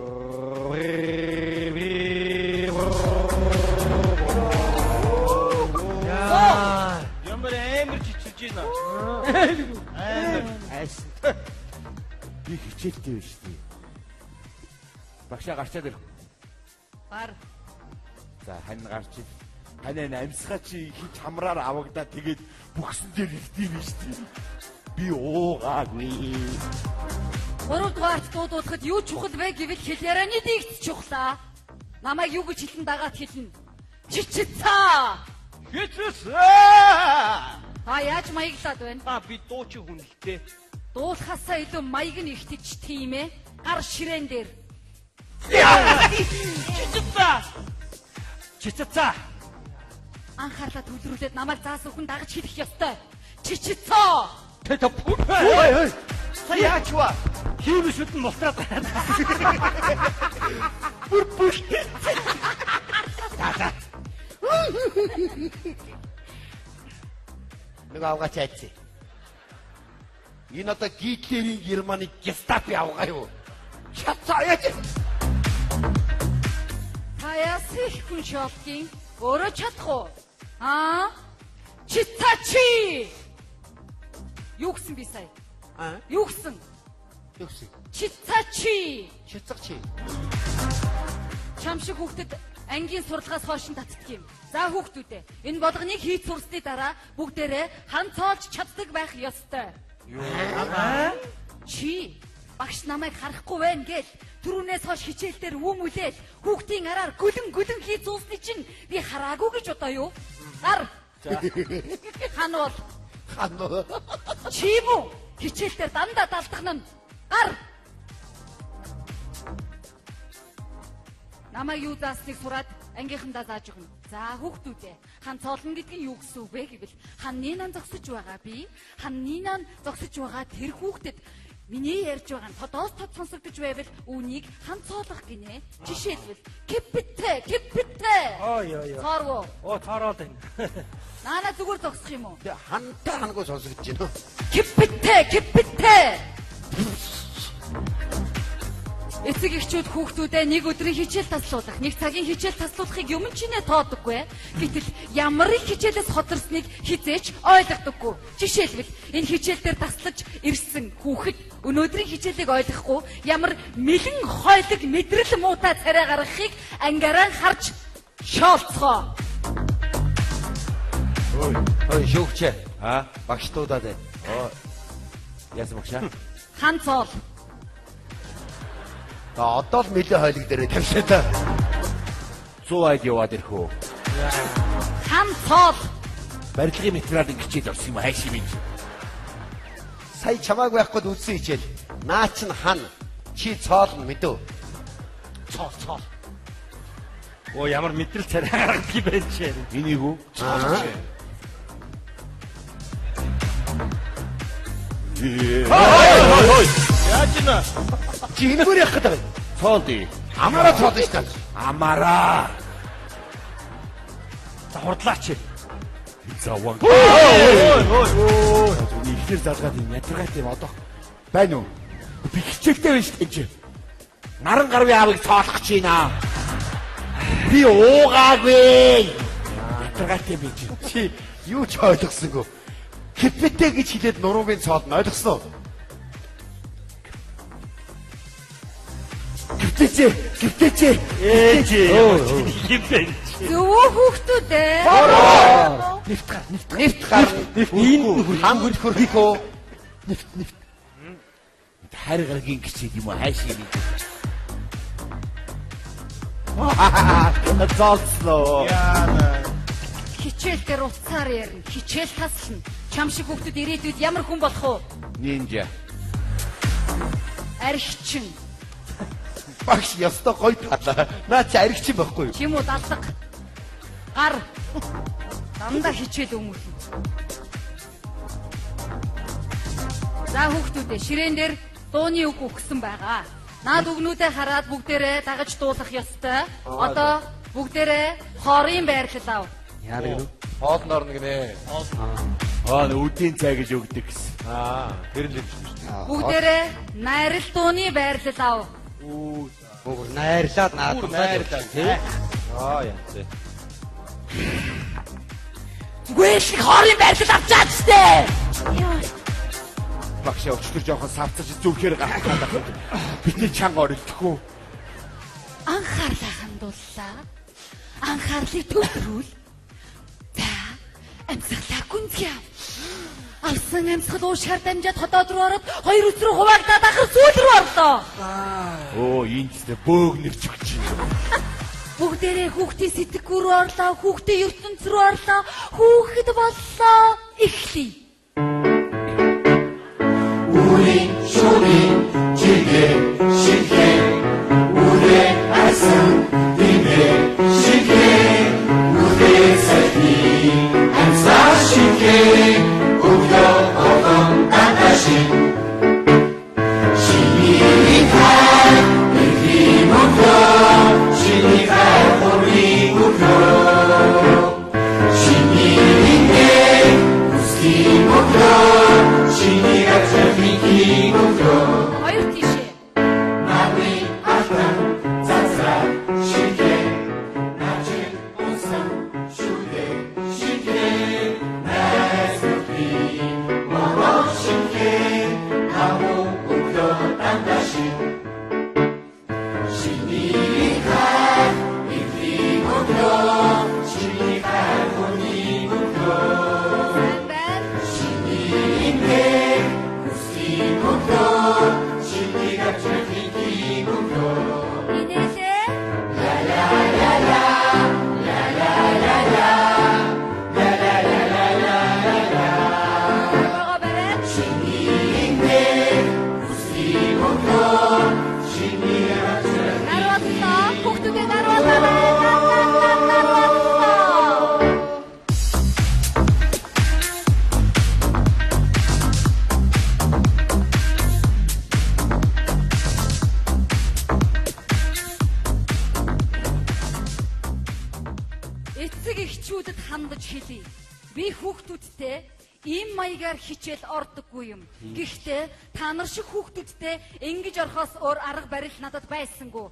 Ямар амар чичирж байна. Амар. Айсан. Би хичээлтэй байна шүү дээ. Багшаа гарчаад ирэх. Гар. За хань гарч ир. Хань амьсгаа чи хич хамраар авагдаа тэгээд бүхсэн дээр ирдэг юм шүү дээ. Би уугаагүй. 3 дугаарт дуудуулахад юу чухал вэ гэвэл хэл ярианы дийгц чухлаа. Намайг юу гэж хэлэн дагаад хэлнэ. Чичицаа. Хичээсэн. Та яаж маяглаад байна? А би дуучин хүн л дээ. Дуулахаасаа илүү маяг нь ихтэж тийм ээ. Гар ширээн дээр. Чичицаа. Чичицаа. Анхаарлаа төвлөрүүлээд намайг заасан хүн дагаж хэлэх ёстой. Чичицоо. Тэ та ой ой. Та яач вэ? Хийм шүдэн мултраад гараад. Бүр бүр. За. Нэг авгаач айцсан. Энэ одоо Гитлерийн Германы гестапо авгаа юу? Чацаа яаж? Та яасан их хүн шоолтын өөрөө чадах уу? Аа? Чицаа чи. Юу гэсэн би сая? Аа? Юу гэсэн? Юу гэсэн? Чицаа чи. Чицаг чи. Чам шиг хүүхдэд ангийн сурлагаас хойш нь татдаг юм. За хүүхдүүдээ, энэ болгоныг хийж сурсны дараа бүгдээрээ хан цоолж чаддаг байх ёстой. Юу? Чи багш намайг харахгүй байна гэл түрүүнээс хойш хичээл дээр үм үлээл хүүхдийн араар гүлэн гүлэн хийж зуусны чинь би хараагүй гэж одоо юу? Гар. Хан бол. Хан бол. Чи юм уу? Хичээл дээр дандаа далдах нь гар. Намайг юу заасныг сураад ангийнхандаа зааж өгнө. За хүүхдүүдээ, хан цоолно гэдэг нь юу гэсэн үг вэ гэвэл ханны нан зогсож байгаа би, ханны нан зогсож байгаа тэр хүүхдэд миний ярьж байгаа нь тодоос тод сонсогдож байвал үүнийг хан цоолох гинэ. Жишээлбэл киппитэ, киппитэ. Ой ой ой. Цоорвоо. Оо цоороод байна. Наана зүгээр зогсох юм уу? Хантай хангүй сонсогдож байна. Киппитэ, киппитэ. Эцэг эхчүүд хүүхдүүдээ нэг өдрийн хичээл таслуулах, нэг цагийн хичээл таслуулахыг юм чинээ тоодоггүй. Гэтэл ямар их хичээлээс хоторсныг хизээч ойлгодоггүй. Жишээлбэл энэ хичээл дээр таслаж ирсэн хүүхэд өнөөдрийн хичээлийг ойлгохгүй ямар мэлэн хойлог мэдрэл муутай царай гаргахыг ангаараа харж шоолцгоо. Ой, ой шүүгчээ. Аа, багш дуудаад байна. Оо. Яасан багшаа? Хан цоол. За одоо л мэлээ хойлог дээрээ тавьшаа та. 100 айд яваад ирэх үү? Хан цоол. Барилгын материал ингэ хичээл орсон юм хайш юм. Сая чамааг байхгүй үдсэн хичээл. Наа чин хан. Чи цоолно мэдөө. Цоол цоол. Оо ямар мэдрэл царай гаргадаг юм бэ чи. Энийг үү? Цоол. Хой хой хой. Яаж нэ? Чи энэгээр явах гэдэг юм. Цоол дээ. Амаараа цоолно шүү дээ. Амаараа. За хурдлаач. Заван. Хой хой. Ихнэр залгаад юм ядаргаатай юм одоо. Байна уу? Би хичээлтэй байна шүү дээ чи. Наран гарвын аавыг цоолох гэж байна. Би уугаагүй. Ядаргаатай би чи. Чи юу ч ойлгосонгүй. Кипэтэ гэж хэлээд нуруугийн цоол нь ойлгосон уу? Гівтэжээ, гівтэжээ. Ээж юм бэ? Зөвөө хүүхдүүдээ. Нэвт гар, нэвт нэвт гар. Энд хамт хөрхөө. Нэвт, нэвт. Хайр гаргийн гिचээд юм уу хайш юм. Золцлоо. Яана. Хичээл дээр утсаар ярина. Хичээл таслана. Чам шиг хүүхдүүд ирээдүйд ямар хүн болох вэ? Нинжа. Архичин. Багш ёстой гоё талаа. Наа чи архичин байхгүй юу? Тийм үү далдаг. Гар. Дандаа хичээл өмүүлнэ. За хүүхдүүдээ ширээн дээр дууны үг өгсөн байгаа. Наад үгнүүдээ хараад бүгдээрээ дагаж дуулах ёстой. Одоо бүгдээрээ хорын байрлал ав. Яадаг вэ? Хоолн орно гинэ. Хоол. Аа үдийн цай гэж өгдөг гэсэн. Аа, тэр л юм шүү дээ. Бүгдээрээ найрал дууны байрлал ав. Бүр найрлаад наадамсаад найрлаа тий. Аа яа. Зүгээр л нэг хоорын байрлал авчаач штэ. Багш өчтөр жоохон савцаж зүвхээр гарах гэдэг. Бидний чанга орилдохгүй. Анхаарлаа хандууллаа. Анхаарлыг төвлөрүүл. За, амьсгалаа гүнзгий ав. Авсан амьсгал уушгаар дамжаад ходоод руу ороод хоёр үс рүү хуваагдаад ахар сүүл рүү орлоо. Оо энэ ч бөөгнөрч өгч юм. Бүгдээрээ хүүхдийн сэтгэхүй рүү орлоо, хүүхдийн ертөнц рүү орлоо, хүүхэд боллоо. Эхлэе. Үрийн шүрийн жигээ шигээ үрээ асан димээ шигээ үрээ салхи амсаа шигээ өглөө болгон дандаа шин шиний хайр эрхийн өглөө шиний хайр хурмын өглөө шиний нэг хүслийн өглөө шиний ачаал хинхийн өглөө Хоёр тийшээ. Нарны алтан цацраг шигээ начин унсан шүлэг шигээ найз нөхний морог шигээ намуу өглөө дандаа шин шиний хайр эрхийн өглөө шиний хайр хүний өглөө Сайн байна. шиний нэг хүслийн өглөө шиний ачаал хинхийн өглөө Инээлээ. Рогоо бариад. Нарууллаа. Хүүхдүүдээ нарууллаа. Нарууллаа. Эцэг эхчүүдэд хандаж хэлье. Би хүүхдүүдтэй ийм маягаар хичээл ордоггүй юм. Гэхдээ та нар шиг хүүхдүүдтэй ингэж орохоос өөр арга барил надад байсангүй.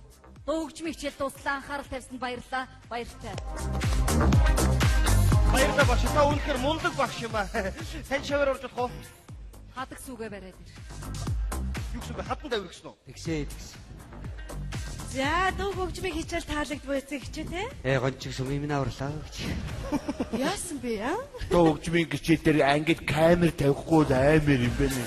Дуу хөгжмийн хичээл дууслаа, анхаарал тавьсанд баярлалаа. Баяртай. Баярлалаа багш. Та үнэхээр мундаг багш юм аа. Тань шавар орж болох уу? Хадаг сүгэ бариад ир. Юу гэсэн бэ? Хадан тавир гэсэн үү? Тэгсээ тэгс. За дүү хөгжмийн хичээл таалагдгүй эцэг хичээ те? Гончиг сүм юм аварлаа гэж. Яасан бэ аа? Дуу хөгжмийн хичээл дээр ангид камер тавихгүй л амар юм байна.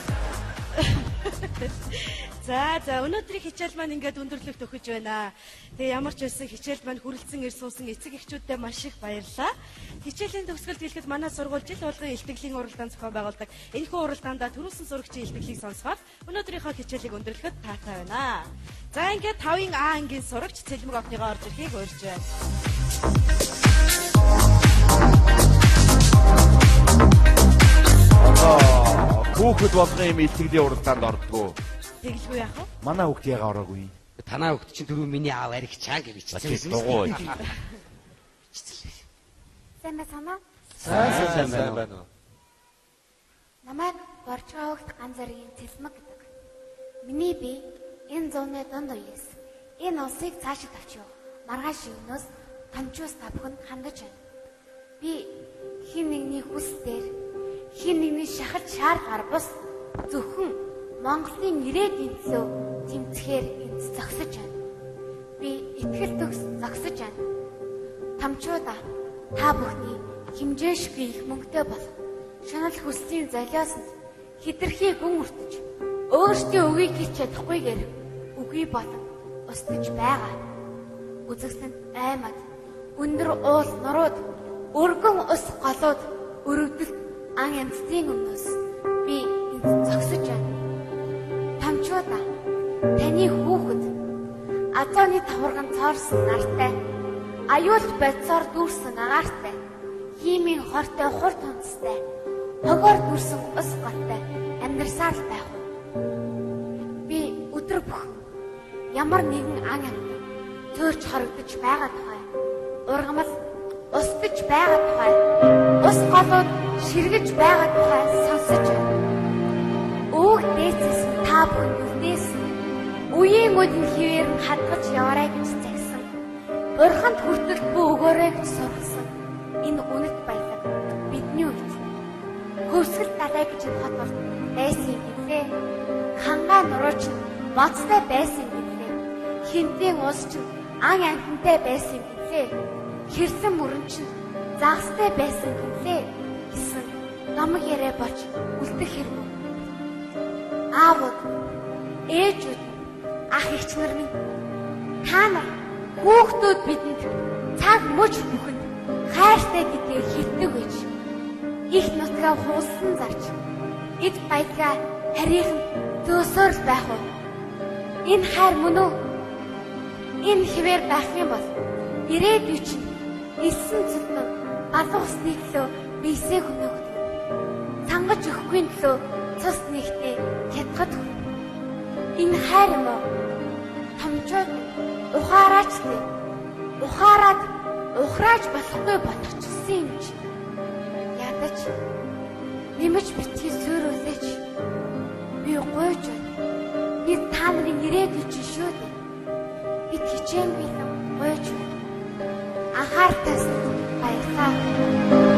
За за өнөөдрийн хичээл маань ингээд өндөрлөгт өгөж байна. Тэгээ ямар ч байсан хичээл маань хүрэлцэн ир суусан эцэг эхчүүддээ маш их баярлалаа. Хичээлийн төгсгөлд хэлэхэд манай сургууль жил болгон илтгэлийн уралдаан зохион байгуулдаг. Энэхүү уралдаандаа төрүүлсэн сурагчийн илтгэлийг сонсохоор өнөөдрийнхөө хичээлийг өндөрлөхөд таатай байна. За ингээд 5-ын А ангийн сурагч Цэлмэг охиныгоо орж ирэхийг урьж байна. Одоо хүүхэд болгон юм илтгэлийн уралдаанд ордгоо. Тэгэлгүй яах вэ? Манай хүүхд яга ороогүй. Танаа хүүхд чинь түрүү миний аав аригчаа гэж бичсэн Чи дугуй. Сайн байцгаана уу? Сайн сайн байна уу? Намайг Борчгаа огт ганц зэргийн цэлмэг гэдэг. Миний бие энэ зууны дунд үеэс энэ улсыг цаашид авч яв. Маргааш өвнөөс томчуус та бүхэнд хандаж байна. Би хин нэгний хүсдээр хин нэгний шахалт шаардлагаар бус зөвхөн Монголын ирээдүйн төлөө тэмцэхээр энд зогсож байна. Би итгэл төгс зогсож байна. Томчуудаа та бүхний хэмжээшгүй их мөнгөтэй болох шунал хүслийн золиосонд хитрхи гүн өртөж өөрсдийн үгийг хийж чадахгүйгээр үгүй болон устж байгаа. Үзэгсэнд аймаг өндөр уул нурууд өргөн ус голууд өрөвдөлт ан янзын өмнөөс би энд зогсож байна. Томчуудаа таны хүүхэд азооны таварган цоорсон нартай аюул бодисоор дүүрсэн агаартай химийн хортой хурд хонцтой хогоор дүүрсэн ус голтой амьдарсаар л байх уу? Би өдөр бүхэн ямар нэгэн ан амьтан цөөрч хорогдож байгаа тухай ургамал устж байгаа тухай ус голууд ширгэж байгаа тухай сонсож байна. Өвөг дээдсээс нь та бүхэн үлдээсэн. Үеийн үдэн хിവэр нь хадгалж яваарай гэж загсан. Бурханд хүртэл бүү өгөөрэй гэж сургасан. Энэ үнэт баялаг бидний үед хөвсгөл далай гэж энэ хот урд байсан гэлээ. Хангаа нурууч нь моцтой байсан гэлээ. Хинтийн улс чинь ан амтантай байсан гэлээ. Хэрсэн мөрөн чинь загастай байсан гэлээ гэсэн домог яриа болж үлдэх хэрэг. Аавууд, ээжүүд, ах эгч нар минь та нар хүүхдүүд бидэнд цаг мөч бүхэнд хайртай гэдгийг хэлдэг байж их нутгаа хуулсан зарч эд баялгаа харийнхан зөөсөөр л байх уу? Энэ хайр мөн үү? Энэ хിവэр байх юм бол ирээдүй чинь элсэн цөлдөн балуу усны төлөө биесээ хөнөөгдөв. Цангаж өгөхгүй төлөө цус нэгтээ хятгад өгнө. Энэ хайр юм уу? Томчууд ухаараач дээ. Ухаарад ухрааж болохгүй болгочихсон юм чи. Ядаж нэмж битгий суйруулээч. Би гуйж байна. Би та нарын ирээдүй чинь шүү дээ. Бид хичээнгүй л гуйж байна. Анхаарал тавьсанд баярлалаа.